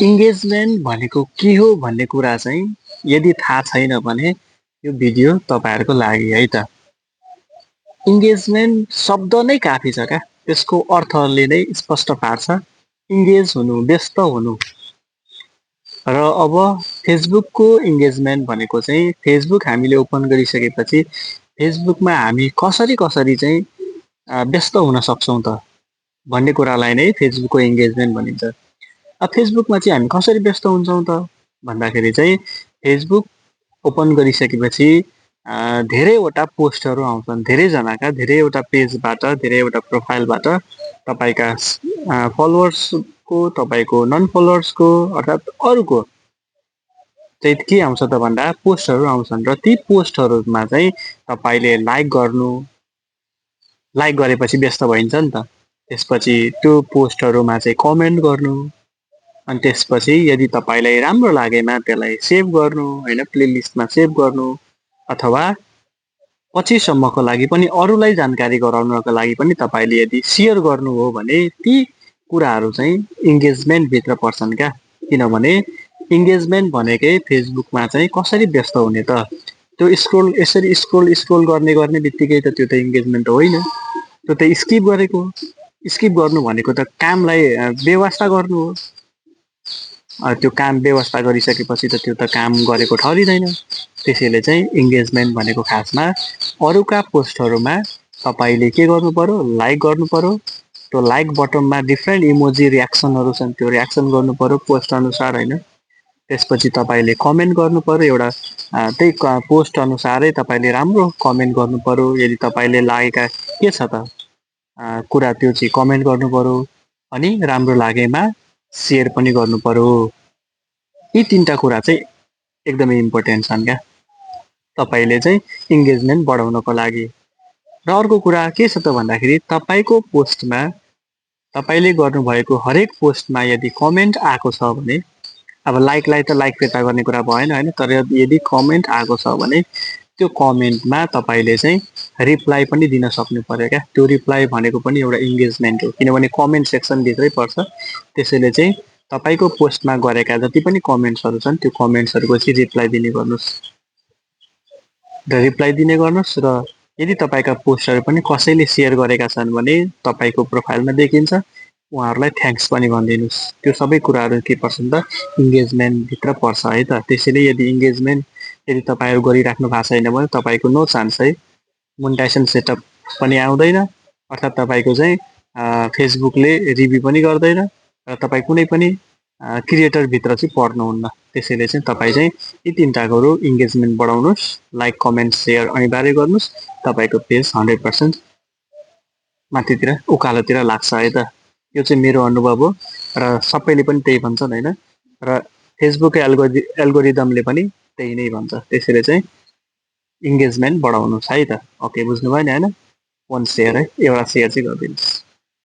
Engagement भनेको के हो भन्ने कुरा चाहिँ यदि थाहा छैन भने यो भिडियो तपाईँहरूको लागि है त। इङ्गेजमेन्ट शब्द नै काफी छ क्या, त्यसको अर्थले नै स्पष्ट पार्छ। इङ्गेज हुनु, व्यस्त हुनु। र अब फेसबुकको इङ्गेजमेन्ट भनेको चाहिँ फेसबुक हामीले ओपन गरिसकेपछि फेसबुकमा हामी कसरी कसरी चाहिँ व्यस्त हुन सक्छौँ त भन्ने कुरालाई नै फेसबुकको इङ्गेजमेन्ट भनिन्छ। अब फेसबुकमा चाहिँ हामी कसरी व्यस्त हुन्छौँ त भन्दाखेरि चाहिँ फेसबुक ओपन गरिसकेपछि धेरैवटा पोस्टहरू आउँछन्, धेरैजनाका धेरैवटा पेजबाट, धेरैवटा प्रोफाइलबाट तपाईँका फलोवर्सको, तपाईँको नन फलोवर्सको अर्थात् अरूको चाहिँ के आउँछ त भन्दा पोस्टहरू आउँछन्। र ती पोस्टहरूमा चाहिँ तपाईँले लाइक गरेपछि व्यस्त भइन्छ नि त। त्यसपछि त्यो पोस्टहरूमा चाहिँ कमेन्ट गर्नु, अनि त्यसपछि यदि तपाईँलाई राम्रो लागेमा त्यसलाई सेभ गर्नु, होइन, प्लेलिस्टमा सेभ गर्नु, अथवा पछिसम्मको लागि पनि अरूलाई जानकारी गराउनको लागि पनि तपाईँले यदि सेयर गर्नु हो भने ती कुराहरू चाहिँ इङ्गेजमेन्टभित्र पर्छन् क्या। किनभने इङ्गेजमेन्ट भनेकै फेसबुकमा चाहिँ कसरी व्यस्त हुने त, त्यो यसरी स्क्रोल गर्ने बित्तिकै त त्यो त इङ्गेजमेन्ट होइन, त्यो त स्किप गरेको। स्किप गर्नु भनेको त कामलाई बेवास्ता गर्नु हो। त्यो काम बेवास्ता गरिसकेपछि त त्यो त काम गरेको ठहरिँदैन। त्यसैले चाहिँ इङ्गेजमेन्ट भनेको खासमा अरूका पोस्टहरूमा तपाईँले के गर्नु पर्यो, लाइक गर्नु पर्यो। त्यो लाइक बटनमा डिफ्रेन्ट इमोजी रियाक्सनहरू छन्, त्यो रियाक्सन गर्नु पर्यो पोस्ट अनुसार, होइन। त्यसपछि तपाईँले कमेन्ट गर्नु पर्यो, एउटा त्यही पोस्ट अनुसारै तपाईँले राम्रो कमेन्ट गर्नु पर्यो। यदि तपाईँले लागेका के छ त कुरा त्यो चाहिँ कमेन्ट गर्नु पर्यो, अनि राम्रो लागेमा सेयर पनि गर्नु पर्यो। यी तीनटा कुरा चाहिँ एकदमै इम्पोर्टेन्ट छन् क्या तपाईँले चाहिँ इङ्गेजमेन्ट बढाउनको लागि। र अर्को कुरा के छ त भन्दाखेरि तपाईँको पोस्टमा, तपाईँले गर्नुभएको हरेक पोस्टमा यदि कमेन्ट आएको छ भने, अब लाइकलाई त लाइक फिर्ता गर्ने कुरा भएन, होइन, तर यदि कमेन्ट आएको छ भने त्यो कमेन्टमा तपाईँले चाहिँ रिप्लाई पनि दिन सक्नु पर्यो क्या। त्यो रिप्लाई भनेको पनि एउटा इङ्गेजमेन्ट हो, किनभने कमेन्ट सेक्सनभित्रै पर्छ। त्यसैले चाहिँ तपाईँको पोस्टमा गरेका जति पनि कमेन्ट्सहरू छन् त्यो कमेन्ट्सहरूको चाहिँ रिप्लाई दिने गर्नुहोस्। र यदि तपाईँका पोस्टहरू पनि कसैले सेयर गरेका छन् भने तपाईँको प्रोफाइलमा देखिन्छ, उहाँहरूलाई थ्याङ्क्स पनि भनिदिनुहोस्। त्यो सबै कुराहरू के पर्छन् त इङ्गेजमेन्टभित्र पर्छ है त। त्यसैले यदि तपाईँहरू गरिराख्नु भएको छैन भने तपाईँको नो चान्स है, मोनेटाइजेसन सेटअप पनि आउँदैन, अर्थात् तपाईँको चाहिँ फेसबुकले रिभ्यू पनि गर्दैन, र तपाईँ कुनै पनि क्रिएटरभित्र चाहिँ पर्नुहुन्न। त्यसैले चाहिँ तपाईँ चाहिँ यी तीनटा कुरो इङ्गेजमेन्ट बढाउनुहोस्, लाइक कमेन्ट सेयर अनिवार्य गर्नुहोस्। तपाईँको पेज 100% माथितिर उकालोतिर लाग्छ है त। यो चाहिँ मेरो अनुभव हो र सबैले पनि त्यही भन्छन्, होइन, र फेसबुक एल्गोरिदमले पनि त्यही नै भन्छ। त्यसैले चाहिँ इङ्गेजमेन्ट बढाउनुहोस् है त। ओके, बुझ्नुभयो नि, होइन। 1 सेयर है, एउटा सेयर चाहिँ गरिदिनुहोस्।